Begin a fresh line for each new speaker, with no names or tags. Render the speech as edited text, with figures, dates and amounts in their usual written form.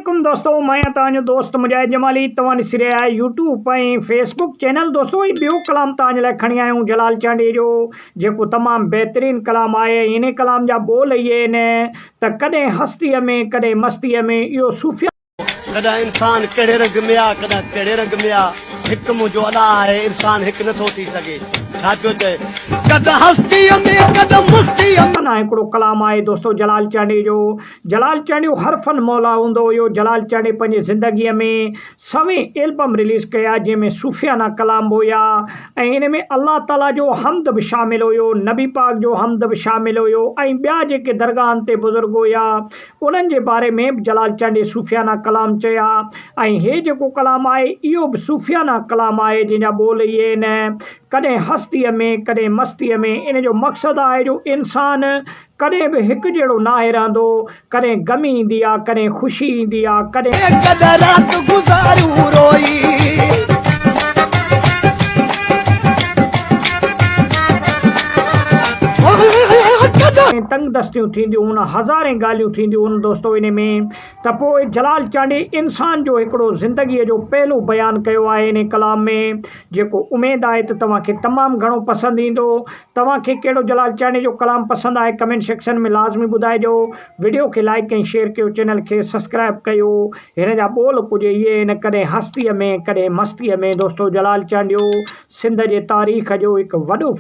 عليڪم دوستو مان آهيان توهان جو دوست مجاهد جمالي توهان ڏسي رهيا آهيو يوٽيوب ۽ فيسبوڪ چينل دوستو هي ٻيو ڪلام توهان جي لاء کڻي آيو آهيون جلال چانڊيي جو جيڪو تمام بهترين ڪلام آهي ۽ انهي ڪلام جا ٻول اهي آهن ته ڪڏهن هستيء ۾ ڪڏهن مستيء ۾ اهو صوفيا
ڪڏهن انسان ڪهڙي رنگ ۾ آ ڪڏهن ڪهڙي رنگ ۾ آ هڪ منهنجو ادا آهي انسان هڪ نٿو ٿي سگهي ڇا پيو چئي ڪڏهن هستيء ۾ ڪڏهن مستيء ۾.
معنيٰ هڪڙو ڪلام آهي دوستو جلال چانڊيي جو جلال چانڊيو هر فن مولا هوندو هيو جلال چانڊيي پنهنجي زندگيء ۾ سوين البم رليز ڪيا جنهن ۾ صوفيانه ڪلام به هيا ۽ ان ۾ الله تعاليٰ جو حمد به شامل هيو نبي پاڪ جو حمد به شامل هيو ۽ ٻيا جيڪي درگاهن تي بزرگ هيا انهن جي باري ۾ به جلال چانڊيي صوفيانه ڪلام چيا ۽ هي جيڪو ڪلام آهي اهو به صوفيانه ڪلام آهي جنهن جا ٻول اهي آهن، ڪڏهن هستيء ۾ ڪڏهن مستيء ۾ ان جو مقصد آهي جو انسان ڪڏهن به هڪ جهڙو ناهي رهندو، ڪڏهن غمي ايندي آ، ڪڏهن خوشي ايندي آ، ڪڏهن.
ڪڏهن رات گذاريون روئي.
تنگ دستيون ٿينديون هن هزارين ڳالهيون ٿينديون هن دوستو انهي ۾ ته پوء جلال چانڊيي انسان جو هڪڙو زندگيء جو پهلو بيان ڪيو آهي انهي ڪلام ۾ جيڪو اميد آهي ته توهان کي تمام گهڻو پسند ايندو توهان کي ڪهڙو جلال چانڊيي جو ڪلام پسند آهي ڪمينٽ سيڪشن ۾ لازمي ٻڌائجو وڊيو کي لائيڪ ۽ شيئر ڪيو چينل کي سسڪرائب ڪيو هن جا ٻول ڪجهه اهي آهن ڪڏهن هستيء ۾ ڪڏهن مستيء ۾ دوستو جلال چانڊيو سنڌ جي تاريخ جو هڪ وڏو.